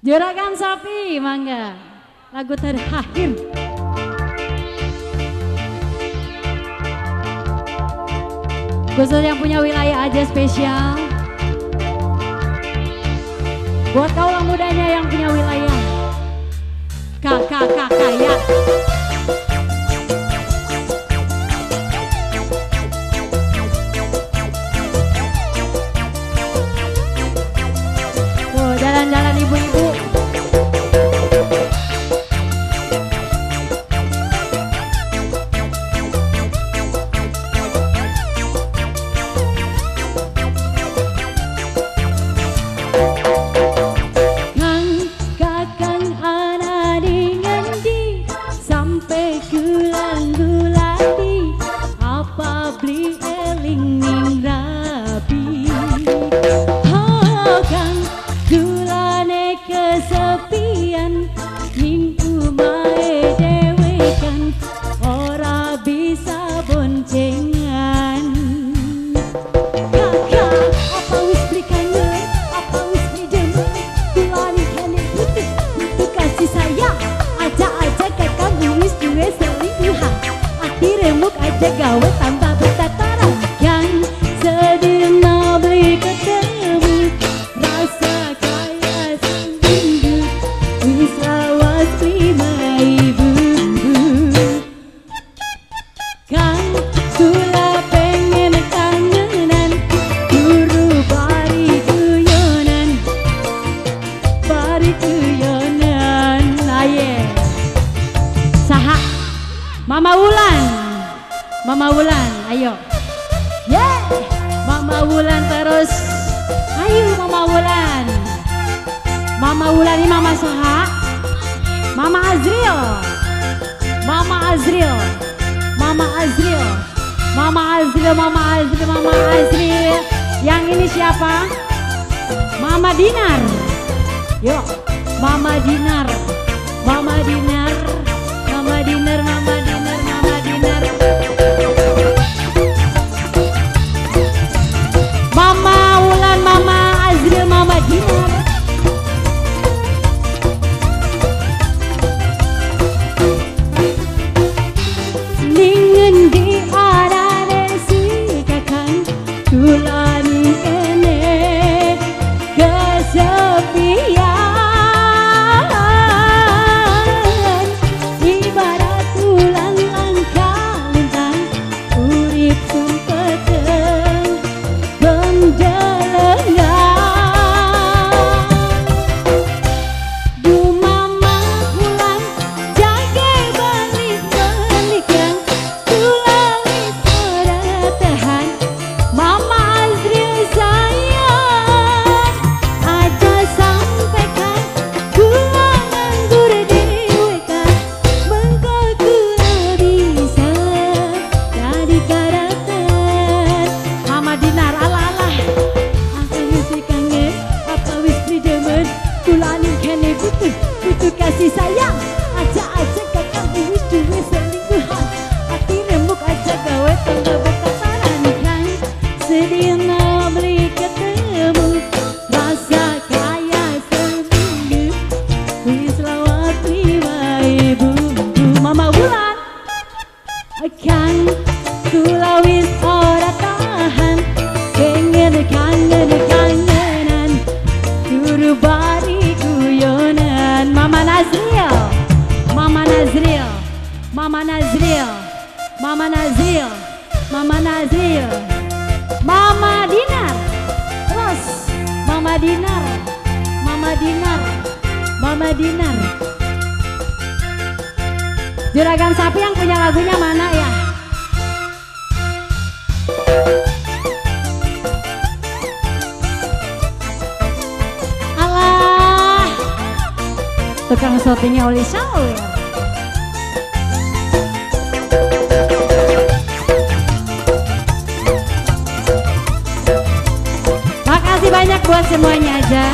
Juragan Sapi, mangga. Lagu terakhir. Khusus yang punya wilayah aja spesial. Buat kaula mudanya yang punya wilayah K K K K ya. Tuh, jalan-jalan ibu-ibu. Gawe tambah bertataran yang sedih beli ketemu rasa kaya seminggu wis lawas 5.000 kan kula pengen kangenan guru bari guyonan aye saha Mama Wulan. Mama Wulan, ayo. Yeah, Mama Wulan terus. Ayo Mama Wulan. Mama Wulan ini Mama saha? Mama Azril. Mama Azril. Mama Azril. Mama Azril, Mama Azril, Mama Azril. Yang ini siapa? Mama Dinar. Yuk, Mama Dinar. Mama Dinar. Mama Dinar, Mama Dinar, Mama Dinar. Mama Wulan, Mama Azril, Mama Dinar. Ning di arane si kakang kula ning kene kesepian ibarat tulang langka lintang urip sumpeteng pendelengan. Du Mama Wulan jage balik-balikan kula wis ora tahan. Mama Azril sayang aja sampaikan kula nganggur dhewekan mengko kula bisa dadi karakter. Mama Dinar ala-ala aku wis kangen apa wis pridemen kula ning kene butuh butuh kasih sayang aja-aja kakang wis duwe selingkuhan ati remuk aja gawe tangga betataran kan sedih beli ketemu rasa kaya seminggu wis lawat 5.000. Mama Wulan kan kula wis ora tahan pengen kangen kangenan turu bari guyonan. Mama Nazril, Mama Nazril, Mama Nazril, Mama Nazril, Mama Nazril, Mama Dinar, terus Mama Dinar, Mama Dinar, Mama Dinar. Juragan Sapi yang punya lagunya mana ya? Alah, tukang syutingnya oleh sawer. Makasih banyak buat semuanya aja.